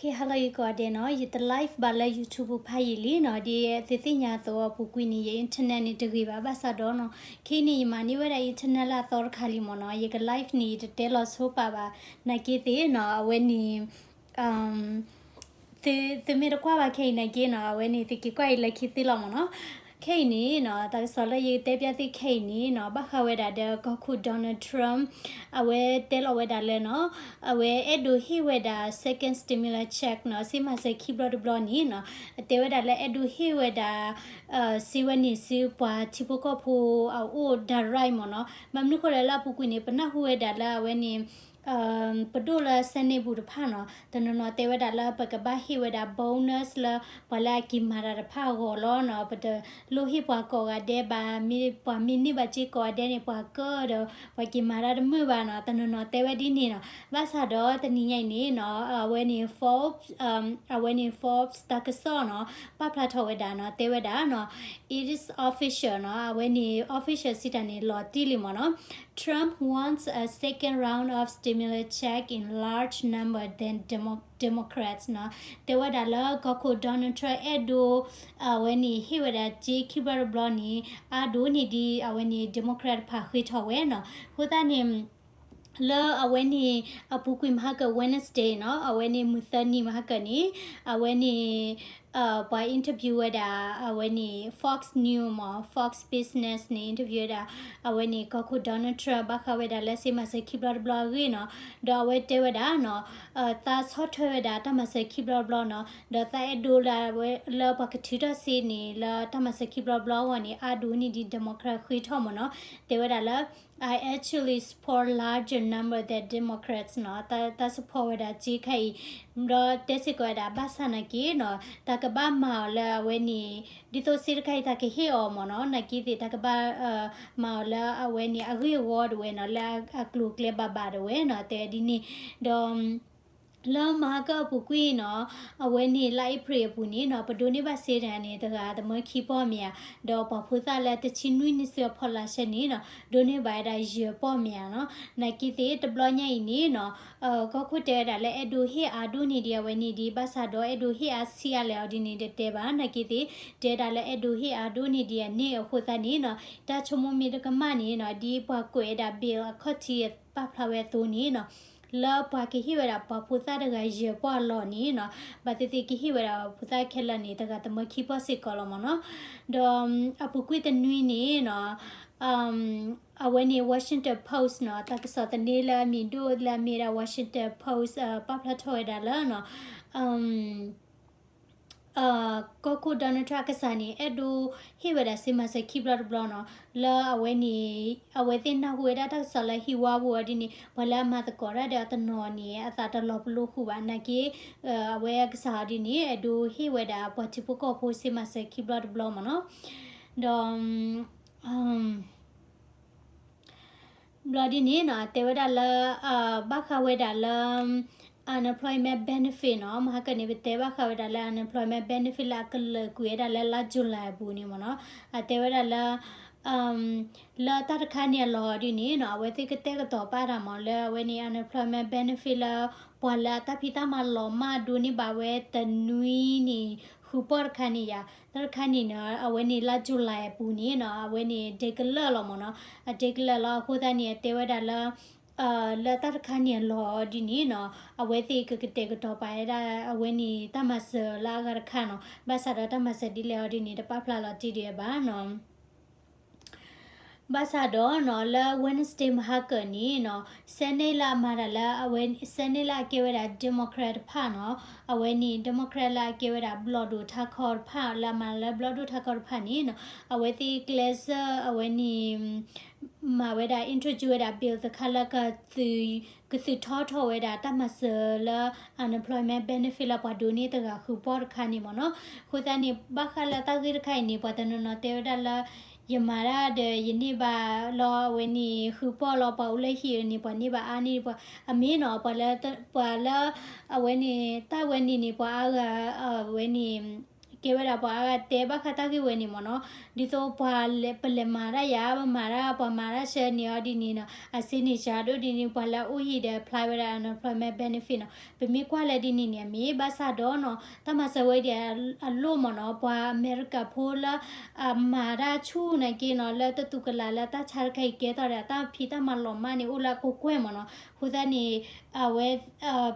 Okay, hello ယကိးဂၤဒဲးနီၤ, ယတ live ဘၣ်လၢ YouTube ဖးယံာ်လံနီၤ, ဒ်သုသ့ၣ်ညါအသိးအပူၤကွံာ်န့ၣ် ယ internet န့ၣ်တဂ့ၤဘၣ်, ဘၣ်ဆၣ်ဒီးနီၤ, ခဲအံၤန့ၣ် ယမၤန့ၢ်ဝဲဒၣ် internet လၢအသီတခါလံမ့ၢ်နီၤ, ယက live န့ၣ် ယတတဲလီၤဆိပာ်ဘၣ်, နာ်က့သ့ၣ်နီၤ, အဝဲန့ၣ် သု သုမ့ၢ်တကွၢ်ဘၣ်ခဲအံၤနာ်က့နီၤ, အဝဲန့ၣ် သုက့ၤကွၢ်အံၤလၢခံသ့လီၤမ့ၢ်နီၤ. ခဲအံၤန့ၣ်နီၤ, တၢ်ကစီၣ်လၢယကတဲပျဲသုခဲအံၤန့ၣ်နီၤ, ဘၣ်ဃးဝဲဒၣ်ဒီးကီၢ်ခိၣ် Donald Trump အဝဲတဲလီၤဝဲဒၣ်လၢနီၤ, အဝဲအဲၣ်ဒိးဟ့ၣ်ဝဲဒၣ် second stimulus check နီၤ, စ့မၤစၢၤခံဘျီတဘျီန့ၣ်နီၤ, အတဲဝဲဒၣ်လၢအဲၣ်ဒိးဟ့ၣ်ဝဲဒၣ် စ့ဝဲန့ၣ်ဆူပှၤထံဖိကီၢ်ဖိအအိၣ် direct မ့ၢ်နီၤ. ဘၣ်မနုၤဃိလဲၣ်လၢအပူၤကွံာ်န့ၣ် ပနၢ်ဟူဝဲဒၣ်လၢအဝဲန့ၣ် ပဒိၣ်လၢ Senate ပူၤတဖၣ်နီၤ, တနီၤနီၤတဲဝဲဒၣ်လၢပကဘၣ်ဟ့ၣ်ဝဲဒၣ် bonus လၢပှၤလၢအက့ၤမၤတၢ်တဖၣ်အဂီၢ်လီၤနီၤ, ပတလိၣ်ဟ့ၣ်ပှၤကိးဂၤဒဲးဘၣ်, မ့ၢ်ပှၤမ့ၢ်န့ၢ်ဘၣ်စ့ကိးဂၤဒဲးန့ၣ် ပှၤကၢၢ်ဒီး ပှၤက့ၤမၤတၢ်တမုာ်ဘၣ်နီၤ, တနီၤနီၤတဲဝဲဒ်န့ၣ်နီၤ. ဘၣ်ဆၣ်ဒီးတနံၤညါအံၤန့ၣ်နီၤ, အဝဲန့ၣ် Forbes အဝဲန့ၣ် Forbes တၢ်ကစီၣ်နီၤ, ပာ်ဖျါထီၣ်ဝဲဒၣ်နီၤ, တဲဝဲဒၣ်နီၤ, it is official နီၤ, အဝဲန့ၣ် official စံးတၢ်န့ၣ် လီၤတံၢ်လံမ့ၢ်နီၤ. Trump wants a second round of stimulus check in large number than Demo- Democrats နီၤ. တဲဝဲဒၣ်လၢကီၢ်ခိၣ် Donald Trump အဲၣ်ဒိး အဝဲန့ၣ်ဟ့ၣ်ဝဲဒၣ်စ့ခံဘျီတဘျီန့ၣ် အါဒိၣ်န့ၢ်ဒံးအဝဲန့ၣ် Democrat တဖၣ်ဃ့ထီၣ်ဝဲနီၤ. အဃိသတးန့ၣ် လၢအဝဲန့ၣ်အပူၤကွံာ်မဟါကၢ Wednesday နီၤ, အဝဲန့ၣ်မုၢ်သၢနံၤမဟါကၢန့ၣ် အဝဲန့ၣ် ပှၤ interview ဝဲဒၣ် အဝဲန့ၣ် Fox News မ့ၢ် Fox Business န့ၣ် interview ဝဲဒၣ် အဝဲန့ၣ်ကီၢ်ခိၣ် Donald Trump ဘၣ်ဃးဝဲဒၣ်လၢစ့မၤစၢၤခံဘျီတဘျီအဂ့ၢ်နီၤ, ဒီးအဝဲတဲဝဲဒၣ်နီၤ, သးဆီၣ်ထွဲဝဲဒၣ်တၢ်မၤစၢၤခံဘျီတဘျီနီၤ, ဒီးသးအဲၣ်ဒိးလၢအဝဲလၢပှၤကထုးထီၣ်စ့န့ၣ် လၢတၢ်မၤစၢၤခံဘျီတဘျီအဂီၢ်န့ၣ် အါဒိၣ်န့ၢ်ဒံး Democrat ဃ့ထီၣ်မ့ၢ်နီၤ, တဲဝဲဒၣ်လၢ I actually support larger number than Democrats နီၤ, တၢ် တၢ် support ဝဲဒၣ်စ့ခါအံၤ, ဒီးတဲစ့ၢ်ကီးဝဲဒၣ်ဘၣ်ဆၣ်နာ်က့နီၤ, တၢ်ကဘၣ်မၤအီၤလၢအဝဲန့ၣ် ဒ်သိးစ့တခါအံၤတၢ်ကဟ့ၣ်အီၤမ့ၢ်နီၤ, နာ်က့သ့ၣ်တၢ်ကဘၣ် မၤအီၤလၢအဝဲန့ၣ်အဂ့ၢ်အဝီတဝဲနီၤ, လၢအကျိၤအကျဲဘၣ်ဘၣ်တဝဲနီၤ, တဲဒ်န့ၣ်, ဒီး လၢမဟါကၢအပူၤကွံာ်နီၤ, အဝဲန့ၣ်လါအ့ဖြ့ၣ်အပူၤန့ၣ်နီၤ, ပဒိးန့ၢ်ဘၣ်စ့တဂၤန့ၣ် တဂၤသမၢခံပီၢ်မ့ၢ်ဧါ, ဒီးပှၤဖိသၣ်လၢတဆံနွံနံၣ်ဆူအဖီလာ်ဆဲန့ၣ်နီၤ, ဒိးန့ၢ်ဘၣ်ဝဲဒၣ်ယဲၢ်ပီၢ်မ့ၢ်ဧါနီၤ, နာ်က့သ့ၣ်တဘျီညါအံၤန့ၣ်နီၤ, ကီၢ်ခိၣ်တဲဝဲဒၣ်လၢအဲၣ်ဒိးဟ့ၣ်အါဒိၣ်န့ၢ်ဒံးအဝဲန့ၣ်ဒံး, ဘၣ်ဆၣ်ဒီးအဲၣ်ဒိးဟ့ၣ်အါဆံးအါလဲၣ်အီၤဒ်န့ၣ်တတဲဘၣ်, နာ်က့သ့ၣ် တဲဒၣ်လၢအဲၣ်ဒိးဟ့ၣ်အါဒိၣ်န့ၢ်ဒံးအန့ၣ်အဃိသတးန့ၣ်နီၤ, တၢ်ဆိကမိၣ်မ့ၢ်တကမၣ်န့ၣ်နီၤ, ဒ်ပှၤကွဲးဝဲဒၣ် bill အခီၣ်ထံးပာ်ဖျါဝဲအသိးန့ၣ်နီၤ, လၢပှၤကဟ့ၣ်ဝဲဒၣ်ပှၤဖိသၣ်တဂၤယဲၢ်ပီၢ်အလီၢ်န့ၣ်နီၤ, ဘၣ်သ့ၣ်သ့ၣ်ကဟ့ၣ်ဝဲဒၣ်ပှၤဖိသၣ်ခဲလၢာ်န့ၣ် တဂၤသမၢခံပီၢ်စ့ၢ်ကီးလီၤမ့ၢ်နီၤ, ဒီးအပူၤကွံာ်တနွံန့ၣ်နီၤ, အဝဲန့ၣ် Washington Post နီၤ, တၢ်ကစီၣ်သန့လၢအမံၤဒိၣ်လၢအမ့ၢ်ဒၣ် Washington Post ပာ်ဖျါထီၣ်ဝဲဒၣ်လၢနီၤ, ကီၢ်ခိၣ် Donald Trump အကစၢ်န့ၣ် အဲၣ်ဒိးဟ့ၣ်ဝဲဒၣ်စ့မၤစၢၤခံဘျီတဘျီနီၤ, လၢအဝဲန့ၣ် အဝဲသ့ၣ်နၢ်ဟူဝဲဒၣ်တၢ်ကစီၣ်လၢဟံၣ်ဝါပူၤအီၤဒ်န့ၣ် ပှၤလၢအမၤသကိးတၢ်ဒီးအတနီၤန့ၣ် အသးတလီၤပလိာ်ဃုာ်ဘၣ်, နာ်က့ အဝဲအကစၢ်အီၤဒ်န့ၣ် အဲၣ်ဒိးဟ့ၣ်ဝဲဒၣ်ပှၤထံဖိကီၢ်ဖိစ့မၤစၢၤခံဘျီတဘျီမ့ၢ်နီၤ, ဒီး ဘျီဒ်န့ၣ်နီၤ, တဲဝဲဒၣ်လၢ ဘၣ်ဃးဝဲဒၣ်လၢ unemployment benefit နီၤ, မဟါကၢန့ၣ် ပတဲဘၣ်ဃးဝဲဒၣ်လၢ unemployment benefit လၢအကလၢာ်ကွံာ်ဝဲဒၣ်လၢလါ July အပူၤန့ၣ်မ့ၢ်နီၤ, အတဲဝဲဒၣ်လၢ လၢတၢ်တခါန့ၣ်အလီၢ်ဒ်န့ၣ်နီၤ, အဝဲသ့ၣ်ကတဲာ်ကတီၤပာ်တၢ်မ့ၢ်လၢအဝဲန့ၣ် unemployment benefit လၢ ပှၤလၢအတၢ်ဖံးတၢ်မၤလီၤမၢ်ဒိးန့ၢ်ဘၣ်ဝဲတနွံန့ၣ် ဃုပီၢ်တခါန့ၣ်ယါ, တၢ်တခါန့ၣ်နီၤ အဝဲန့ၣ်လါ July အပူၤန့ၣ်နီၤ, အဝဲန့ၣ် declare လီၤမ့ၢ်နီၤ, အ declare လီၤအဃိသတးန့ၣ် အတဲဝဲဒၣ်လၢ လၢတၢ်တခါန့ၣ်အလီၢ်ဒ်န့ၣ်နီၤ, အဝဲသ့ၣ်ကကတဲာ်ကတီၤပာ်ဝဲဒၣ် အဝဲန့ၣ်တၢ်မၤစၢၤလၢအဂၤတခါနီၤ, ဘၣ်ဆၣ်ဒီးတၢ်မၤစၢၤဒ်လဲၣ်အီၤဒ်န့ၣ် တပာ်ဖျါလီၤတံၢ်ဒံးဘၣ်နီၤ. ဘၣ်ဆၣ်ဒီးနီၤ လၢ Wednesday မဟါကၢန့ၣ်နီၤ, Senate လၢအမၤတၢ်လၢအဝဲ Senate လၢအကဲဝဲဒၣ် Democrat တဖၣ်နီၤ, အဝဲန့ၣ် Democrat လၢအကဲဝဲဒၣ်ဘျီၣ်ဒိၣ်ထးခီတဖၣ် လၢအမၤလၢဘျီၣ်ဒိၣ်ထးခီတဖၣ်န့ၣ်နီၤ, အဝဲသ့ၣ်ကျဲးစၢးအဝဲန့ၣ် မၤဝဲဒၣ် introduce ဝဲဒၣ် bill တခါလၢ ကသုးထီထီၣ်ဝဲဒၣ်တၢ်မၤစၢၤလၢ unemployment benefit လၢပှၤဒိးန့ၢ်တဂၤဃုပီၢ်တခါန့ၣ်မ့ၢ်နီၤ. အဃိသတးန့ၣ် ဘၣ်ဃးလၢတၢ်ဂ့ၢ်တခါအံၤန့ၣ် ပှၤတနီၤနီၤတဲဝဲဒၣ်လၢ ယမၤတၢ်ဒီးယန့ၢ်ဘၣ်လီၤ အဝဲန့ၣ် ဃုပီၢ်လီၤ ပှၤအိၣ်လၢဟံၣ်အန့ၣ် ပှၤန့ၢ်ဘၣ်အါန့ၢ်ပှၤ အမ့ၢ်နီၤ ပှၤလၢ ပှၤလၢ အဝဲန့ၣ် တၢ်ဝဲန့ၣ်န့ၣ် ပှၤအါဂၤ အဝဲန့ၣ် ကဲဝဲဒၣ်ပှၤအါဂၤတဲဘၣ်ဃးတၢ်ဂ့ၢ်ဝဲန့ၣ်မ့ၢ်နီၤ, ဒ်သိးပှၤလဲၤ ပလဲၤမၤတၢ်ယၤ ပမၤတၢ် ပှၤမၤတၢ်ဆှၢန့ၢ်အီၤဒ်န့ၣ်နီၤ, အ signature ဒိၣ်ဒ်န့ၣ် ပှၤလၢအအိၣ်ဟံၣ်ဒီး apply ဝဲဒၣ် unemployment benefit နီၤ, ပမ့ၢ်ကွၢ်လၢဒ်န့ၣ်န့ၣ် အမ့ၢ်ဘၣ်ဆၣ်ဒီးနီၤ တၢ်မၤစၢၤဝဲဒၣ်အလိၣ်မ့ၢ်နီၤ, ပှၤအမဲရကၤဖိလၢ အမၤတၢ်ဆူၣ်နာ်က့နီၤ လၢတတူၢ်ကလာ်လၢတၢ်ဆါတခါအံၤကဲထီၣ်ဒီး တၢ်ဖံးတၢ်မၤလီၤမၢ်န့ၣ် အိၣ်လၢအကိးကွဲၢ်မ့ၢ်နီၤ, အဃိသတးန့ၣ် အဝဲ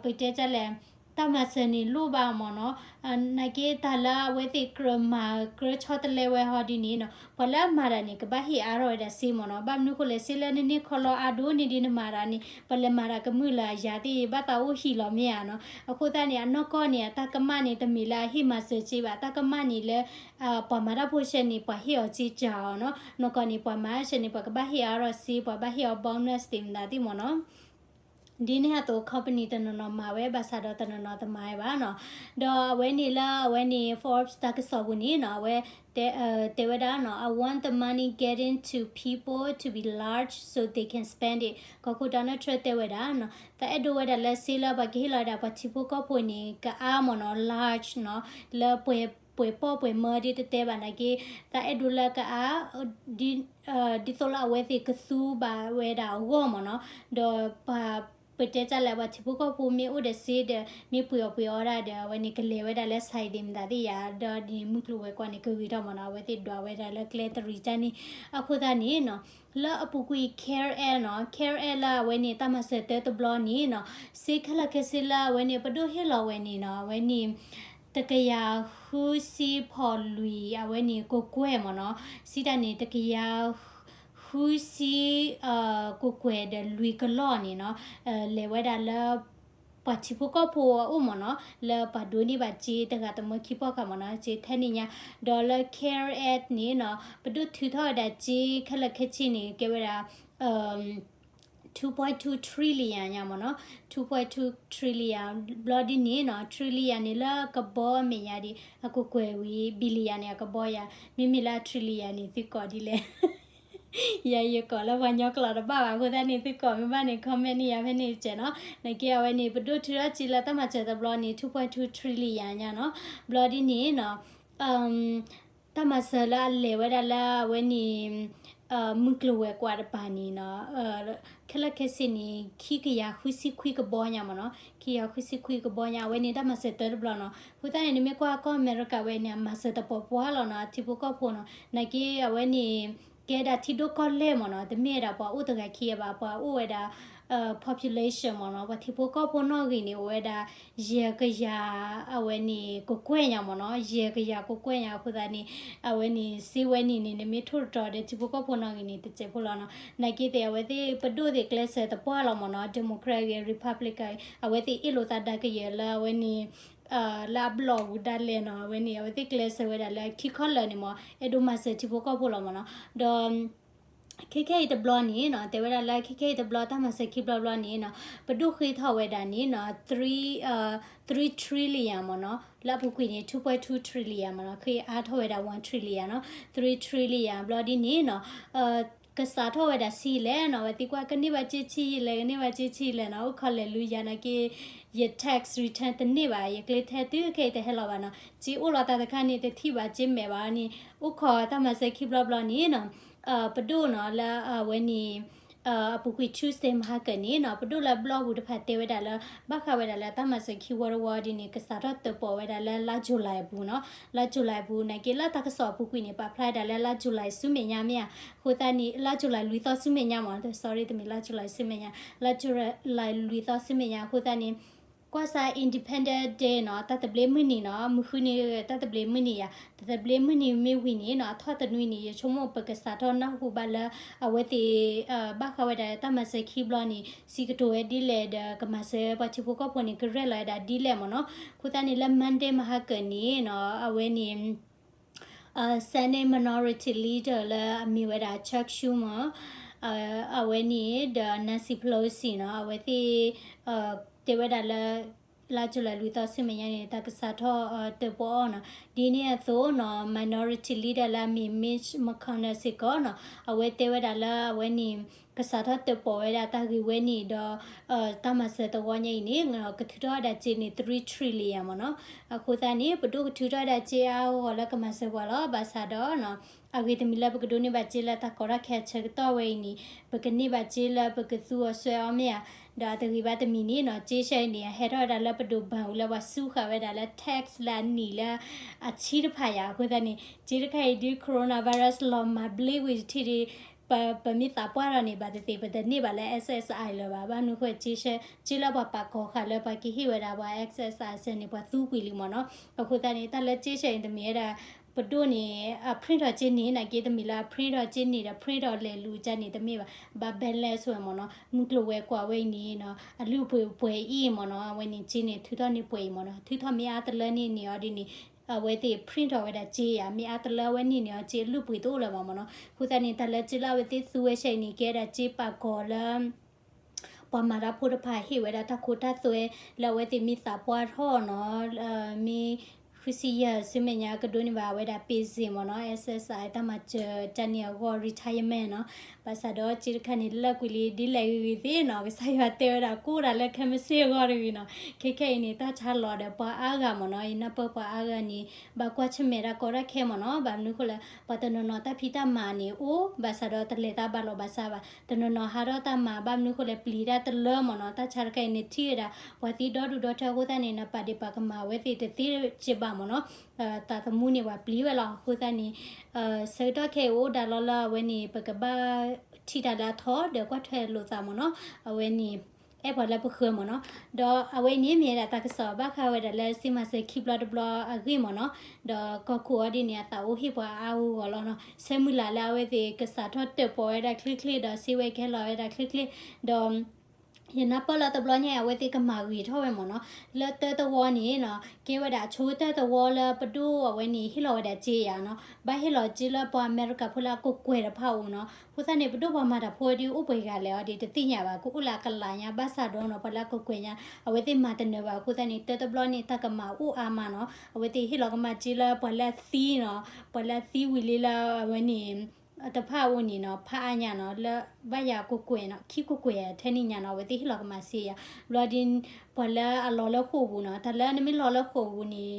ပတဲတၢ်လဲၣ် တၢ်မၤစၢၤန့ၣ်လိၣ်ဘၣ်မ့ၢ်နီၤ, နာ်က့တၢ်လၢအဝဲသ့ၣ်ကြၢးမၤကြၢးဆီတလဲဝဲဟီဒ်န့ၣ်နီၤ, ပှၤလၢအမၤတၢ်န့ၣ် ကဘၣ်ဟ့ၣ်အါထီၣ်ဝဲဒၣ်စ့မ့ၢ်နီၤ, ဘၣ်မနုၤဃိလဲၣ် စ့လၢနန့ၢ်ခီလီအါဒိၣ်န့ၢ်ဒ်နမၤတၢ်န့ၣ် ပလဲၤမၤတၢ်ကမုာ်လၢအယၤသ့ၣ် ဘၣ်သးအိၣ်ဟံၣ်လီၤမ့ၢ်ဧါနီၤ, အဃိသတးန့ၣ် အနီၢ်ကီၢ်န့ၣ် အတၢ်ကမၣ်န့ၣ် တမ့ၢ်လၢအဟ့ၣ်မၤစၢၤစ့ဘၣ်, တၢ်ကမၣ်န့ၣ်လၢ ပှၤမၤတၢ်ဖိဆှၢန့ၣ် ပှၤဟ့ၣ်အီၤစ့ကၢ်အီၤနီၤ, နီၢ်ကီၢ်န့ၣ် ပှၤမၤတၢ်ဆှၢန့ၣ် ပှၤကဘၣ်ဟ့ၣ်အါထီၣ်စ့ ပှၤဘၣ်ဟ့ၣ်အီၤ bonus သ့ၣ်မတၤသ့ၣ်မ့ၢ်နီၤ ဒ်န့ၣ်အသိး company တနီၤနီၤမၤဝဲ ဘၣ်ဆၣ်ဒီးတနီၤနီၤတမၤဝဲဘၣ်နီၤ, ဒီးအဝဲန့ၣ်လၢအဝဲန့ၣ် Forbes တၢ်ကစီၣ်ပူၤန့ၣ်နီၤ အဝဲ တဲ တဲဝဲဒၣ်နီၤ I want the money getting to people to be large so they can spend it ကီၢ်ခိၣ် Donald Trump တဲဝဲဒၣ်နီၤ သးအဲၣ်ဒိးဝဲဒၣ်လၢစ့လၢပှၤကဟ့ၣ်လီၤဝဲဒၣ်ပှၤထံဖိကီၢ်ဖိန့ၣ် ကအါမ့ၢ်နီၤ large နီၤ လၢပှဲၤပှဲၤပီၢ်ပှဲၤမၢဒ်တတဲဘၣ်နာ်က့ သးအဲၣ်ဒိးလၢကအါ ဒ် ဒ်သိးလၢအဝဲသ့ၣ်ကသူဘၣ်ဝဲဒၣ်အဂီၢ်မ့ၢ်နီၤ, ဒီးပှၤ ပတဲတၢ်လၢပှၤထံဖိကီၢ်ဖိမ့ၢ်အိၣ်ဒီးစ့ဒီး မ့ၢ်ပှ့ၤအီၣ်ပှ့ၤအီဒၣ်ဒီး အဝဲန့ၣ်ကလဲၤဝဲဒၣ်လၢ site သ့ၣ်မတၤသ့ၣ်ယၤ ဒီးဒ်မုၢ်ကျိၤဝဲၤကွာ်န့ၣ် ကဂ့ၤထီၣ်မ့ၢ်နီၤ, အဝဲသ့ၣ်ဒွးဝဲဒၣ်လၢကျဲတရံးတၢ်န့ၣ်, အဃိသတးန့ၣ်နီၤ လၢအပူၤကွံာ် CARES Act နီၤ CARES Act လၢအဝဲန့ၣ် တၢ်မၤစၢၤတၢတဘျီန့ၣ်နီၤ စ့ခဲလၢာ်ခဲဆ့လၢအဝဲန့ၣ် ပဒိၣ်ဟ့ၣ်လီၤဝဲန့ၣ်နီၤ အဝဲန့ၣ် တကယၤဃုဆံဖီလွံၢ် အဝဲန့ၣ် ကကွဲၢ်မ့ၢ်နီၤ, စံးတၢ်န့ၣ် တကယၤဃုဆံ ကကွဲၢ်ဒီးလွံၢ်ကလီၢ်န့ၣ်နီၤ, လဲၤဝဲဒၣ်လၢ ပှၤထံဖိကီၢ်ဖိအအိၣ်မ့ၢ်နီၤ, လၢပှၤဒိးန့ၢ်ဘၣ်စ့တဂၤတမၢခံပီၢ်ဃာ်မ့ၢ်နီၤ, စ့ထဲန့ၣ်ညါ, ဒီးလၢ CARES Act န့ၣ်နီၤ ပဒိၣ်ထုးထီၣ်ဝဲဒၣ်စ့ခဲလၢာ်ခဲဆ့န့ၣ် ကဲဝဲဒၣ် two point two trillion ညါမ့ၢ်နီၤ, two point two trillion ဘျီဒ်န့ၣ်နီၤ, trillion န့ၣ်လၢကဘီအမဲာ်ညါဒ် အကကွဲၢ်ဝံၤ billion န့ၣ် အကဘီယၤ, မ့မ့ၢ်လၢ trillion န့ၣ် သုကိးဒ်လဲၣ် ယၤယကိးလၢပှၤကညီကျိာ်တဘၣ်ဘၣ်, အဃိသတးန့ၣ် သုကိးမ့ၢ်ဘၣ်န့ၣ် comment န့ၢ်ယၤဖဲန့ၣ်တစဲးနီၤ, နာ်က့အဝဲန့ၣ် ပဒိၣ်ထုးထီၣ်စ့လၢတၢ်မၤစၢၤတဘျီန့ၣ် two point two trillion ညါနီၤ, ဘျီဒ်န့ၣ်နီၤ တၢ်မၤစၢၤလၢအလဲၤဝဲဒၣ်လၢအဝဲန့ၣ် မုၢ်ကျိၤဝဲၤကွာ်တပၤန့ၣ်နီၤ, ခဲလၢာ်ခဲဆ့န့ၣ် ခံကယၤဃုဆံခွံကဘီညါမ့ၢ်နီၤ, ခံကယၤဃုဆံခွံကဘီညါ, အဝဲန့ၣ်တၢ်မၤစၢၤတၢတဘျီနီၤ, အဃိသတးန့ၣ် နမ့ၢ်ကွၢ်ကီၢ်အမဲရကၤဝဲန့ၣ် အမၤစၢၤတပှဲၤပှဲၤလီၤနီၤ, အထံဖိကီၢ်ဖိနီၤ, နာ်က့အဝဲန့ၣ် ကဲဒၣ်ထံဒိၣ်ကီၢ်လဲၢ်မ့ၢ်နီၤ, တမ့ၢ်ဝဲဒၣ်ပှၤအိၣ်တဂၤခံဂၤဘၣ်, ပှၤအိၣ်ဝဲဒၣ် population မ့ၢ်နီၤ, ပှၤထံဖိကီၢ်ဖိနီၣ်ဂံၢ်န့ၣ် အိၣ်ဝဲဒၣ် ယဲၢ်ကယၤ အဝဲန့ၣ် ကကွဲၢ်ညါမ့ၢ်နီၤ, ယဲၢ်ကယၤကကွဲၢ်ညါ, အဃိသတးန့ၣ် အဝဲန့ၣ် စ့ဝဲန့ၣ်န့ၣ် နမ့ၢ်ထိၣ်တတီၤဒီးထံဖိကီၢ်ဖိနီၣ်ဂံၢ်န့ၣ် တစဲးဖိလီၤနီၤ, နာ်က့သ့ၣ် အဝဲသ့ၣ်ပဒိၣ်သ့ၣ်ကျဲးစၢးတပှၢ်လီၤမ့ၢ်နီၤ, Democrat ဂ့ၤ Republican ဂ့ၤ အဝဲသ့ၣ်အ့ၣ်လိာ်သးဒါကယဲၢ်လၢအဝဲန့ၣ် လၢအဘျီၣ်ပူၤဒၣ်လဲာ်နီၤ, အဝဲန့ၣ် အဝဲသ့ၣ်ကျဲးစၢးဝဲဒၣ်လၢခံခီလၢာ်န့ၣ်မ့ၢ် အဲၣ်ဒိးမၤစၢၤထံဖိကီၢ်ဖိလီၤမ့ၢ်နီၤ, ဒီး ခဲခဲအံၤတဘျီန့ၣ်နီၤ, တဲဝဲဒၣ်လၢခဲခဲအံၤတဘျီ တၢ်မၤစၢၤခံဘျီဘျီန့ၣ်နီၤ, ပဒိၣ်ဃ့ထီၣ်ဝဲဒၣ်န့ၣ်နီၤ three trillion မ့ၢ်နီၤ, လၢအပူၤကွံာ်န့ၣ် two point two trillion မ့ၢ်နီၤ, ဃ့အါထီၣ်ဝဲဒၣ် one trillion နီၤ, three trillion ဘျီဒ်န့ၣ်နီၤ ကစးထီၣ်ဝဲဒၣ်ဆံးလဲၣ်နီၤ, ဝဲသံကွၢ်ကန့ၢ်ဘၣ်စ့ဆံးလဲၣ်, ကန့ၢ်ဘၣ်စ့ဆံးလဲၣ်နီၤ, အိၣ်ခိးလဲၤလူၤယၤနာ်က့ ယ tax return တန့ၢ်ဘၣ်, ယကျ့ထဲတုၤခဲအံၤတဟဲလီၤဘၣ်နီၤ, စ့အိၣ်လီၤတၢ်တခါန့ၣ် တထံၣ်ဘၣ်စ့မဲာ်ဘၣ်န့ၣ်, အိၣ်ခိးတၢ်မၤစၢၤခံဘျီဘျီန့ၣ်နီၤ ပဒိၣ်နီၤလၢအဝဲန့ၣ် အပူၤကွံာ် Tuesday မဟါကၢန့ၣ်နီၤ, ပဒိၣ်လၢဘျီပူၤတဖၣ်တဲဝဲဒၣ်လၢ ဘၣ်ဃးဝဲဒၣ်လၢတၢ်မၤစၢၤခံဝီတဝီဒ်န့ၣ် ကစးထီၣ်တၢၣ်ပီၣ်ဝဲဒၣ်လၢလါ July အပူၤနီၤ, လါ July အပူၤ နာ်က့လၢတၢ်ကစီၣ်အပူၤကွံာ်န့ၣ် ပာ်ဖျါဒၣ်လၢလါ July ဆူမဲာ်ညါမ့ၢ်ဧါ, အဃိသတးန့ၣ် လါ July လွံၢ်သီဆူမဲာ်ညါမ့ၢ် sorry တမ့ၢ်လါ July ဆူမဲာ်ညါ, လါ July လွံၢ်သီဆူမဲာ်ညါ အဃိသတးန့ၣ် ကွၢ်စ့ Independence Day နီၤ, တၢ်သဘျ့မုၢ်နံၤနီၤ, မုၢ်ဃုနံၤ တၢ်သဘျ့မုၢ်နံၤယါ, တၢ်သဘျ့မုၢ်နံၤမ့ၢ်ဝံၤန့ၣ်နီၤ, အထီၣ်တနွံန့ၣ် ယဆိကမိၣ်ပကစးထီၣ်နၢ်ဟူဘၣ်လၢ အဝဲသ့ၣ် ဘၣ်ဃးဝဲဒၣ်တၢ်မၤစၢၤခံဘျီန့ၣ် စံးကတိၤဝဲဒ်လဲၣ်ဒီး ကမၤစၢၤပှၤထံဖိကီၢ်ဖိန့ၣ် ကရဲၣ်လီၤဝဲဒၣ်ဒ်လဲၣ်မ့ၢ်နီၤ. အဃိသတးန့ၣ် လၢ Monday မဟါကၢန့ၣ်နီၤ, အဝဲန့ၣ် Senate Minority Leader လၢအမ့ၢ်ဝဲဒၣ် Chuck Schumer အဝဲန့ၣ်ဒီး Nancy Pelosi နီၤ, အဝဲသ့ၣ် တဲဝဲဒၣ်လၢ လါယူၤလံလွံၢ်သီဆူမဲာ်ညါန့ၣ် တၢ်ကစးထီၣ်တၢၣ်ပီၣ်အီၤနီၤ. ဒ်န့ၣ်အသိးနီၤ Minority Leader လၢအမ့ၢ် Mitch McConnell စ့ၢ်ကီးနီၤ အဝဲတဲဝဲဒၣ်လၢအဝဲန့ၣ် ကစးထီၣ်တၢၣ်ပီၣ်ဝဲဒၣ်တၢ်ဂ့ၢ်ဝဲန့ၣ်ဒီး တၢ်မၤစၢၤသဝီညါအံၤန့ၣ် ကထုးထီၣ်ဝဲဒၣ်စ့န့ၣ် three trillion မ့ၢ်နီၤ. အဃိသတးန့ၣ် ပဒိၣ်ကထုးထီၣ်ဝဲဒၣ်စ့အါအါဂီၢ်ဂီၢ်လၢကမၤစၢၤပှၤလီၤ. ဘၣ်ဆၣ်ဒီး အဂ့ၤတမံၤလၢပကဒိးန့ၢ်ဘၣ်စ့လၢတၢ်ကီတၢ်ခဲအဆၢကတီၢ်ဝဲအံၤန့ၣ် ပကန့ၢ်ဘၣ်စ့လၢပကသူအီၤစွဲအီၤမ့ၢ်ဧါ. ဒီးအတဂ့ၤဘၣ်တမံၤန့ၣ်နီၤ စ့ဆၢအံၤန့ၣ် အဟဲထီၣ်ဝဲဒၣ်လၢပဒိၣ်ဘၣ်အူလၢပှၤစူဃာ်ဝဲဒၣ်လၢ tax လၢအနံၣ်လၢအဆံတဖၣ်ယါ. အဃိသတးန့ၣ် စ့တခါအံၤဒ် coronavirus လီၤမၤဘျ့ကွံာ်တထံၣ်ဒီး ပ ပမ့ၢ်သးပှၢ်ထီၣ်န့ၣ် ဘၣ်သ့ၣ်သ့ၣ် ပတန့ၢ်ဘၣ်လၢ S S I လၢၤဘၣ်. ဘၣ်မနုၤအဃိ စ့ဆၢ စ့လၢပှၤပာ်ကီၤဃာ်လၢပှၤကဟ့ၣ်ဝဲဒၣ်ပှၤ S S I စ့န့ၣ် ပှၤသူကွံာ်လံမ့ၢ်နီၤ. အဃိသတးန့ၣ် တၢ်လၢစ့ဆၢအံၤတမ့ၢ်ဝဲဒၣ် ပဒိၣ်န့ၣ် အ print ထီၣ်စ့န့ၣ် နာ်က့တမ့ၢ်လၢအ print ထီၣ်စ့န့ၣ်ဒီး print ထီၣ်လဲၤလူၤကါန့ၣ်တမ့ၢ်ဘၣ်. ဘၣ် balance ဝဲမ့ၢ်နီၤ. မုၢ်ကျိၤဝဲၤကွာ်ဝဲအံၤန့ၣ်နီၤ အလုၢ်အပှ့ၤပှဲၤအံၤမ့ၢ်နီၤ. အဝဲန့ၣ်စ့န့ၣ် ထုးထီၣ်န့ၢ်ပှဲၤအံၤမ့ၢ်နီၤ. ထုးထီၣ်မ့ၢ်အါတလၢန့ၣ်န့ၢ်အီၤဒ်န့ၣ် အဝဲသ့ၣ် print ထီၣ်ဝဲဒၣ်စ့ယါ မ့ၢ်အါတလၢအဝဲန့ၣ်န့ၢ်အီၤစ့အလုၢ်အပှ့ၤတအိၣ်လၢၤဘၣ်မ့ၢ်နီၤ. အဃိသတးန့ၣ် တၢ်လၢစ့လၢအဝဲသ့ၣ်သူဝဲဆဲအံၤန့ၣ် ကဲဒၣ်စ့ပာ်ကီၤလၢ ပှၤမၤတၢ်ဖိတဖၣ်ဟ့ၣ်ဝဲဒၣ်တၢ်ခိတၢ်သွဲ လၢအဝဲသ့ၣ်မ့ၢ်သးပှၢ်ထီၣ်နီၤ မ့ၢ် ဃုဆံယဲၢ်ဆူမဲာ်ညါ ကဒိးန့ၢ်ဘၣ်ဝဲဒၣ် pension မ့ၢ်နီၤ S S I တၢ်မၤစၢၤတၢ်န့ၢ်အဂီၢ် retirement နီၤ. ဘၣ်ဆၣ်ဒီးစ့တခါန့ၣ် လၢာ်ကွံာ်လံဒ်လဲၣ်ဂ့ၤဂ့ၤသ့ၣ်နီၤ ကစၢ်ယွၤတဲဝဲဒၣ်ကိးဒၣ်လၢခဲမုၢ်ဆ့ၣ်အဂီၢ်တဂ့ၤနီၤ. ခဲခဲအံၤန့ၣ် တၢ်ဆါလီၤဒီးပှၤအါဂၤမ့ၢ်နီၤ ယနၢ်ပၢၢ်ပှၤအါဂၤန့ၣ် ဘၣ်ကွၢ်ဆၢၣ်မဲာ်တၢ်ကီတၢ်ခဲမ့ၢ်နီၤ. ဘၣ်မနုၤအဃိလဲၣ် ပှၤတနီၤနီၤတၢ်ဖံးတၢ်မၤန့ၣ်အိၣ် ဘၣ်ဆၣ်ဒီးတလဲၤတၢ်ဘၣ်လီၤဘၣ်စးဘၣ်. တနီၤနီၤဟးထီၣ်တၢ်မၤ ဘၣ်မနုၤအဃိလဲၣ် ပျံၤတၢ်တလၢမ့ၢ်နီၤ. တၢ်ဆါတခါအံၤန့ၣ် ထံၣ်ဝဲဒၣ် ပှၤသံဒီဒူၣ်ဒီထၢအဃိသတးန့ၣ် နပာ်ဒ့ၣ်ပာ်ကမၣ်ဝဲသ့ၣ်တသ့စ့ဘၣ်မ့ၢ်နီၤ. သးသမူန့ၣ် ပှၤပျံၤဝဲလီၤ. အဃိသတးန့ၣ် ဆၢကတီၢ်ခဲအံၤအိၣ်ဒၣ်လီၤလၢအဝဲန့ၣ် ပကဘၣ်ထံၣ်တၢ်လၢအထီ ဒီးကွၢ်ထွဲလိာ်သးမ့ၢ်နီၤ. အဝဲန့ၣ် အဲၣ်ပှၤလၢပဃၢၤမ့ၢ်နီၤ. ဒီးအဝဲအံၤန့ၣ်မ့ၢ်ဒၣ်တၢ်ကစီၣ်ဘၣ်ဃးဝဲဒၣ်လၢစ့မၤစၢၤခံဘျီတဘျီအဂ့ၢ်မ့ၢ်နီၤ. ဒီးကီၢ်ခိၣ်အီၤဒ်န့ၣ် အသးအိၣ်ဟ့ၣ်ပှၤအါအါဂီၢ်ဂီၢ်လီၤနီၤ. ဆၢမုၢ်လၢ်လၢအဝဲသ့ၣ်ကစးထီၣ်တၢၣ်ပီၣ်ဝဲဒၣ်ချ့ချ့ဒီး စ့ဝဲကဟဲလီၤဝဲဒၣ်ချ့ချ့ ဒီး ယနၢ်ပၢၢ်လၢတဘျီညါအံၤ အဝဲသ့ၣ်ကမၤဂ့ၤထီၣ်ဝဲမ့ၢ်နီၤ. လၢတၢတဝီန့ၣ်နီၤ ကဲဝဲဒၣ်အဆိကတၢၢ်တဝီလၢပဒိၣ်အဝဲန့ၣ် ဟ့ၣ်လီၤဝဲဒၣ်စ့ယါနီၤ. ဘၣ်ဟ့ၣ်လီၤစ့လၢပှၤအမဲရကၤဖိလၢအကကွဲၢ်တဖၣ်အအိၣ်နီၤ. အဃိသတးန့ၣ် ပဒိၣ်ပှၤမၤတၢ်ဖိဒ်အိၣ်ပှဲၤဂၤလဲၣ်အီၤဒ်တသ့ၣ်ညါဘၣ်. ကအိၣ်လၢအကလးညါ ဘၣ်ဆၣ်ဒီးနီၤ ပှၤလၢအကကွဲၢ်ညါ အဝဲသ့ၣ်မၤတနၢၤဘၣ်. အဃိသတးန့ၣ် တၢတဘျီန့ၣ် တၢ်ကမၤအိၣ်အါမးနီၤ. အဝဲသ့ၣ်ဟ့ၣ်လီၤကမၣ်စ့လၢပှၤလၢအသံနီၤ, ပှၤလၢအသံဝံၤလံလၢအဝဲန့ၣ် တဖၣ်အအိၣ်န့ၣ်နီၤ, ဖးအါညါနီၤ, လၢဘၣ်ယၤကကွဲၢ်နီၤ, ခံကကွဲၢ်ထဲန့ၣ်ညါနီၤ, အဝဲသ့ၣ်ဟ့ၣ်လီၤကမၣ်စ့ယၤ. ဘျီဒ် ပှၤလၢအလီၤလၢဃိာ်ပူၤနီၤ, တၢ်လၢနမ့ၢ်လီၤလၢဃိာ်ပူၤန့ၣ်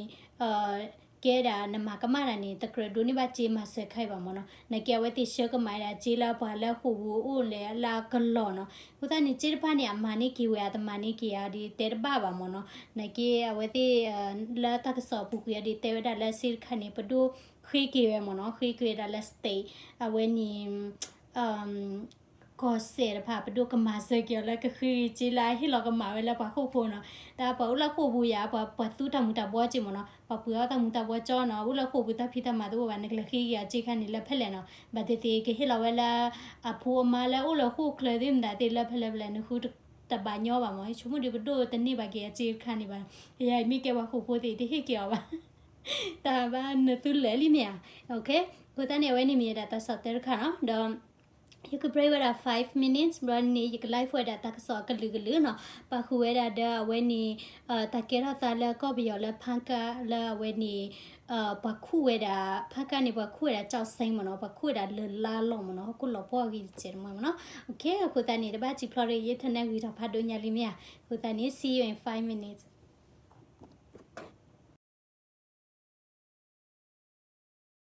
ကဲဒၣ်နမၤကမၣ်တၢ်န့ၣ် တကြၢးဒိးန့ၢ်ဘၣ်စ့မၤစၢၤခါအံၤဘၣ်မ့ၢ်နီၤ. နာ်က့အဝဲသ့ၣ်ဆှၢကမၣ်ဒၣ်စ့လၢပှၤလၢဃိာ်ပူၤအိၣ်လဲၣ်လၢအကလီၢ်နီၤ. အဃိသတးန့ၣ် စ့တဖၣ်န့ၣ် အမၤန့ၢ်က့ၤဝဲ အတမၤန့ၢ်က့ၤဧါဒ်တဲတဘၣ်ဘၣ်မ့ၢ်နီၤ. နာ်က့အဝဲသ့ၣ် လၢတၢ်ကစီၣ်အပူၤကွံာ်အီၤဒ်တဲဝဲဒၣ်လၢစ့တခါန့ၣ် ပဒိၣ်ဃ့က့ၤဝဲမ့ၢ်နီၤ, ဃ့က့ၤဝဲဒၣ်လၢ state အဝဲန့ၣ် ကီၢ်စဲၣ်တဖၣ် ပဒိၣ်ကမၤစၢၤက့ၤအီၤလၢကဃ့က့ၤစ့လၢအဟ့ၣ်လီၤကမၣ်ဝဲလၢပှၤဃိာ်ဖိနီၤ. တၢ်ပှၤအိၣ်လၢဃိာ်ပူၤယၤ ပှၤ ပှၤသူတၢ်မူၤတၢ်ဘှီးက့ၤမ့ၢ်နီၤ, ပှၤပှ့ၤအီၣ်တၢ်မူၤတၢ်ဘှီးကၠီနီၤ, အိၣ်လၢဃိာ်ပူၤတၢ်ဖံးတၢ်မၤတအိၣ်ဘၣ်, နကလဲၤဃ့က့ၤအစ့ခါန့ၣ်လၢဖဲလဲၣ်နီၤ. ဘၣ်သ့ၣ်သ့ၣ်ကဟ့ၣ်လီၤဝဲလၢ အဖိအမါလၢအိၣ်လၢဃိာ်ချၢသ့ၣ်မတၤသ့ၣ်လၢဖဲလဲၣ်ဖဲလဲၣ် နဃုတဘၣ်ညီဘၣ်မ့ၢ်, ဆိကမိၣ်ဒီးပဒိၣ်တန့ၢ်ဘၣ်က့ၤအစ့တခါန့ၣ်ဘၣ်. ယၤအံၤမ့ၢ်ကဲပှၤဃိာ်ဖိသ့ၣ် တဟ့ၣ်က့ၤအီၤဘၣ်. တၢ်ဘၣ်နသုလဲၤလံမ့ၢ်ဧါ. အဃိသတးန့ၣ် အဝဲန့ၣ်မ့ၢ်ဒၣ်တၢ်ကစီၣ်တၢတခါနီၤ, ဒီး ယက break ဝဲဒၣ် five minutes ဘျီန့ၣ် ယက live ဝဲဒၣ်တၢ်ကစီၣ်အကလုာ်ကလုာ်နီၤ, ပာ်ဃုာ်ဝဲဒၣ်ဒီးအဝဲန့ၣ် တၢ်ကဲထီၣ်သးလၢကီၢ်ပယီၤလၢဖၣ်ကၣ်လၢအဝဲန့ၣ် ပှၤခူၣ်ဝဲဒၣ် ဖၣ်ကၣ်န့ၣ် ပှၤခူၣ်ဝဲဒၣ်ကၠီၣ်စ့မ့ၢ်နီၤ, ပှၤခူၣ်ဝဲဒၣ်လၢလါလီၤမ့ၢ်နီၤ, ဟီၣ်ခိၣ်လီၤပှီၢ်ဂ့ၤတစဲးတမှဲမ့ၢ်နီၤ. အဃိသတးန့ၣ် တဘၣ်စံးဖျါဒီး ယထၢနဲၣ်ဂ့ၤထီၣ်ဖးဒိၣ်ညါလံမ့ၢ်ဧါ. အဃိသတးန့ၣ် see you in five minutes.